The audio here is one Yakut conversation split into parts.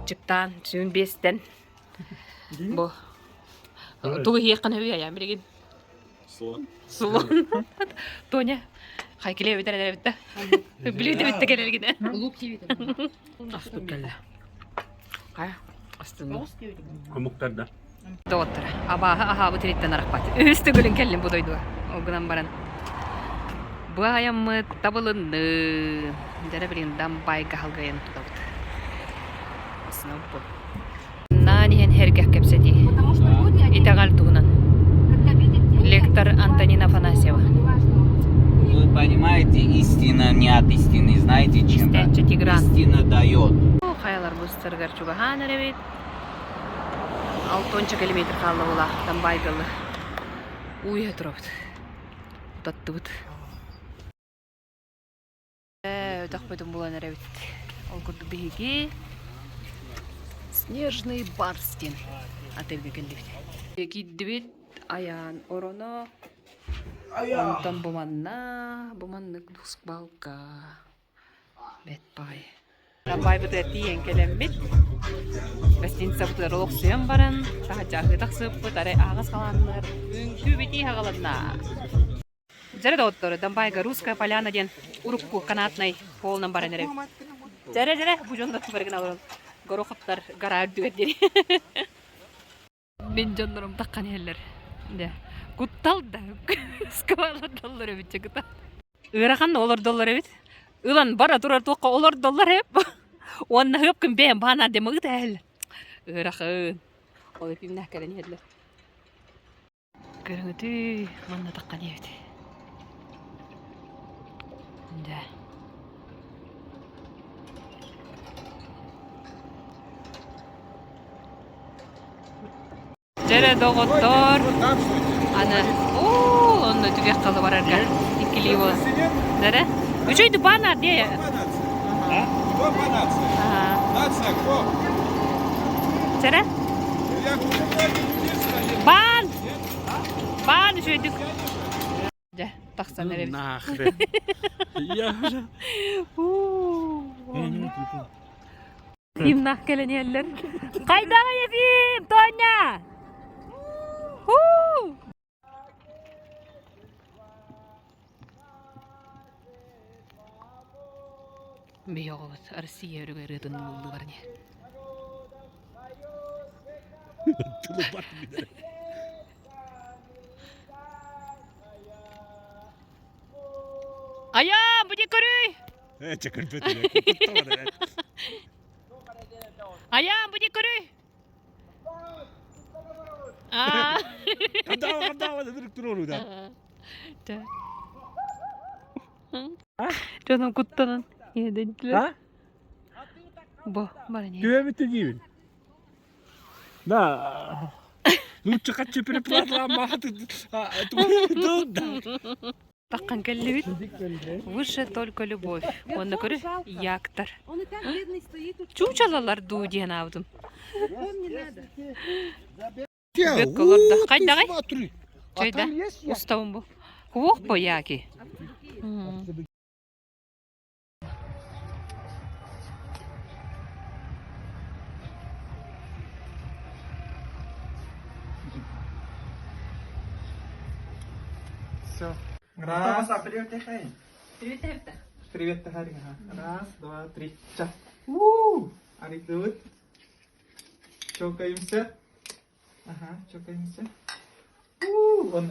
Аччыктаан, сүүн биэстэн. Бу тугу иһиэххин өбүй айаан билигин. Слон. Слон. Тоня, хай килиэбит эрэ эбит да. Билиэт эбит да кэлэргинэ. Лук тиэбит. Аспыт кэллэ. Хайа, астынным. Омуктарда. Доҕоттор, абааһы аһаабыт ириттэн арахпат. Үһүс төгүлүн кэллим бу дойдуга. Ол гынан баран бу айаммыт табылынны. Дьэрэ билигин дамбайга халгайан тутабыт. Основ бу. Наан иһэн сэргэх кэпсэтии. Итэҕэл туһунан. Лектор Антонина Афанасьева. Вы понимаете, истина не от истины, знаете чем? Истээччи Тигран. Истина дает. Хайалар быстарыгар чугаһаан эрэбит. Алтонча километр хаалла булаах Тамбайгалы. Уйа турабыт. Утаттыбыт. Өтөхпүтүн булан эрэбит. Ол курдук биһиги Снежный барс диэн отельга кэллибит. Киирдибит айаан ороно онтон бу манна бу маннык дуск-балка бэт баҕайы. Баайбытыгар тиийэн кэлэммит, гостиницабытыгар олохсуйан баран, таһырдьа тахсыппыт, арай аһаҕас халааннар үҥкүү-битии хаҕылынна. Дьэрэ доҕоттору, Донбайга Русская поляна диэн урукку канатнай полунан баран эрэбит. Дьэрэ, дьэрэ, бу дьоннор барыгын олорон Гороховтар гора үрдүгэр диэри. Мин дьоннорум таххан иһэллэр. Дьэ, куттал да скалардаллар эбит чыкыта. Ыарахан олордоллор эбит. Ылан бара турар туохха олордоллор эп. Уонна хыпкын бэйэм баанаар диэн ыыта иһэллэр. Ыарахан. Ол эпимнээх кэлэн иһэллэр. Көрүҥүтүй, манна таххан иһэбит. Дьэ. Дьэрэ доҕоттоор, аны оо, онно түгэх халы барарга иккилии буол. Дэрэ, үчүгэй дубаана дии. Кто по нации? Нация кто? Дьэрэ? Баан! Баан үчүгэйдик. Дьэ, тахсан эрэбит. Нахрен. Я уже... Ефимнаах кэлэн иһэллэр. Хайдаҕый Ефим, Тоня? Биһи оҕобут Россия өрүгэ ырыатын ыллыылар ини. Тылыбат билэр. Айаам, бу көрүй! Э, чакырбыт. Айаам, бу көрүй! Аа. Хандаа, хандаа, ынырык туруору да. Дьоном куттанан иэдэйдилэр. Бу баран Түөбүтү диибин. Да. Лучше хаччы переплатла махаты да. Таххан кэллибит. Выше только любовь. Уонна көрү яктар. Чуучалалар дуу диэн аабытым. Бөккө олордо. Хайдаҕай? Чайда. Уставым бу. Куох бу яки. Все. Раз. Привет, Привет, Привет, Тахари. Раз, два, три. Ча. У! Арыктыбыт. Чокаемся. Ага, чокаемся. У, он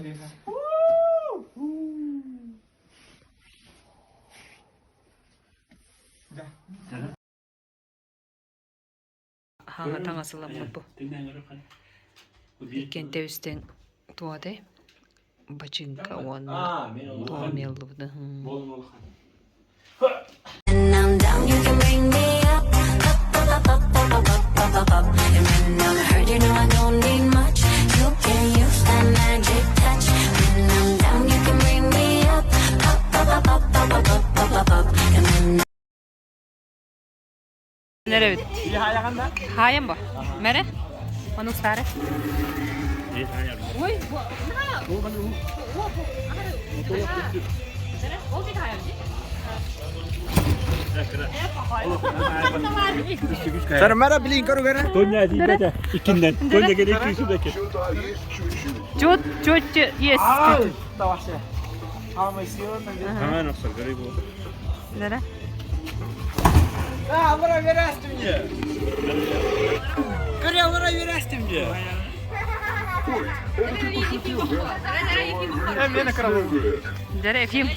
У! Да. Хаҥа таҥасыламмыт бу. Иккиэн тэбистэн туодай бачыыҥка уонна туох эмиэ ыллыбыт Эрэбит. Хаайан бо. Мэрэ? Ону устаары. Ой, бу. Сармара блин көрүгэрэ. Тоня диибэтэ иккиннэн. Тоня кэлин күүсүдэки. Чот, чот, есть. Таваше. Хаҥан охсор көрүй бу. Дара. А, амара верастым мне. Көрө амара верастым мне. Дара Ефим.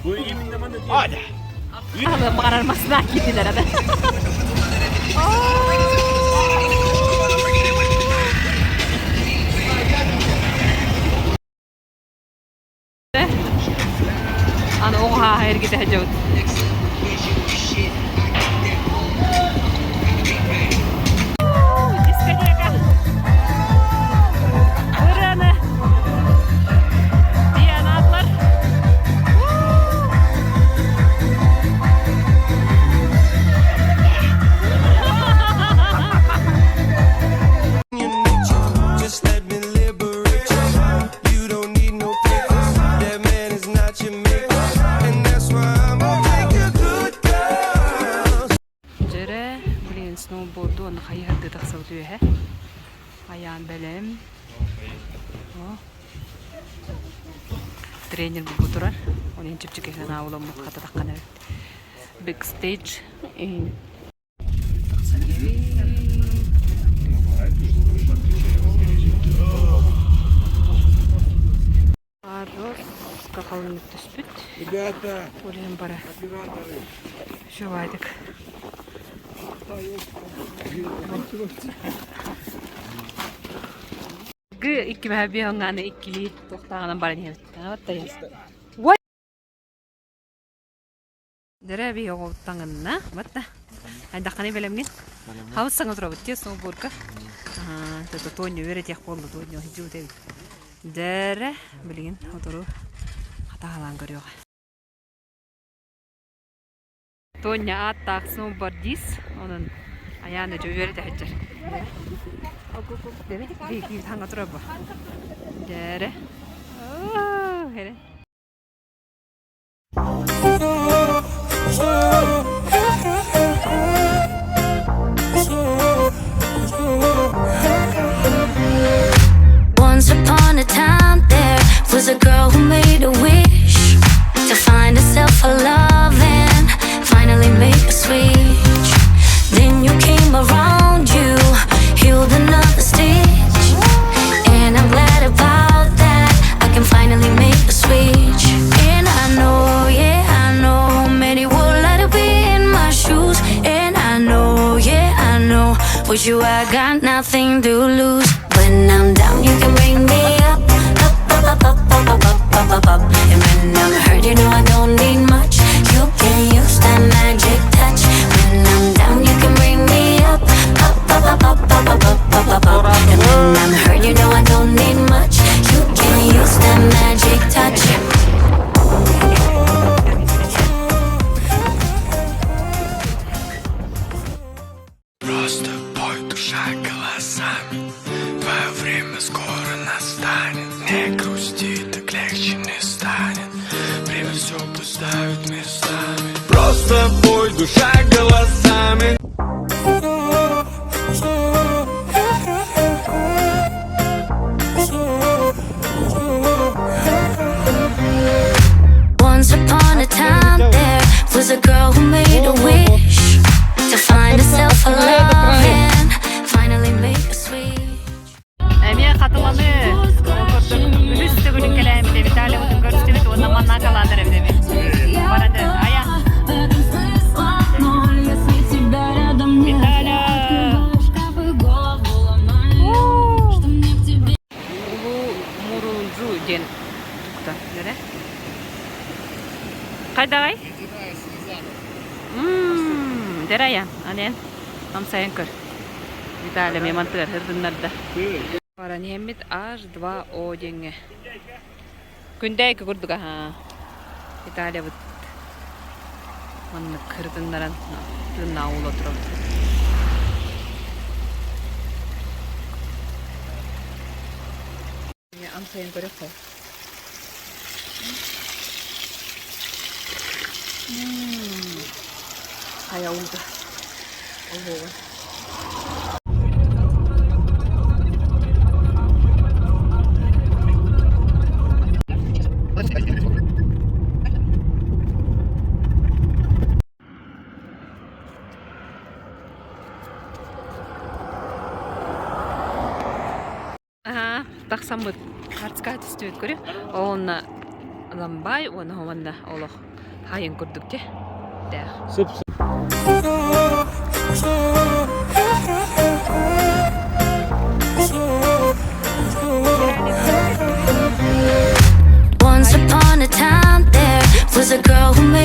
Бу именно манна Баҕарар масына киирдилэр ада. Аны оҕо эргитэ сылдьабыт. Дискотека. Ырыаны Дианатлар. Just let me liberate you. You don't need no papers. That man is not your maker. And that's why I'ma make a good girl. Дьэрэ, блин, сноуборду уонна хайыһардыы тахсабыт үөһэ. Айаан бэлэм. О. Тренер бу турар. Ол иһин чэпчэки санаа уламмыт хата таххан эбит. Бэкстейдж. Тахсан эбит. Арроска халыҥнык түспүт. Ребята, Ол иһин бара. операторы. Үчүгэйдик. Гы иккимэһэ биэһоҥҥааны иккилии туохтааҕынан баран иһэбит. Ой! Дэрэ би оҕолтаҥынна. Батта. Айдахханы бэлэмҥин. Хабыс саҥа турабыт тиэ сноубордка. Тото туонньу үөрэтиэх буолла туонньу дьуут эбит. Дэрэ билигин отору хатаалаан көрүөҕэ. Тоня ааттаах сноубордист, онон айаан дьэ үөрэтэ сылдьар. Хаҥа турар бу. Дээрэ. Эрэ. Once upon a time, there was a girl who made a wish to find herself a love and finally make a switch. Then you came around, you healed another stitch, and I'm glad about that. I can finally make a switch. And I know, yeah, I know, many would like to be in my shoes. And I know, yeah, I know, with you I got nothing to lose. When I'm down, you can bring me up, up, up, up, up, up, up, up, up, up, up. And when I'm hurt, you know I don't need much. You can use that magic touch. When I'm down, you can bring me up, up, up, up, up, up, up, up, up, up, up. And when I'm hurt, you know I don't need much. You can use that magic touch. Просто пой, душа, голосами. Твое время скоро настанет. Не грусти, так легче не станет. Время все поставит местами. Просто пой, душа, голосами. Once upon a time, there was a girl who made a wish to find herself a love and finally make a switch. Эмиэ хатыланы үһүс төгүлүн кэлээммит Виталий көрүстүбүт уонна манна калаатар эбит Барады, ая. Виталя! Улуу Мурунжу диэн тукта, дэрэ? Хайдаҕай? Дэрэ ая, анен, амсайын көр. Виталий эмиэ мантыгар ырдыннарда. Баран иһэммит H2O диэҥҥэ. Күндэйки курдук аһаа. Италиябыт маннык ырытыннаран тыыннаах уула турабыт. Амсайан көрөххө. Хайа уута. Олуга. Аһаа, тахсаммыт хартыскаҕа түстүбүт көрү. Уонна ламбай уонна уонна олох хайын курдук дьэ. Тээх. Сып Once upon a time, there was a girl who made.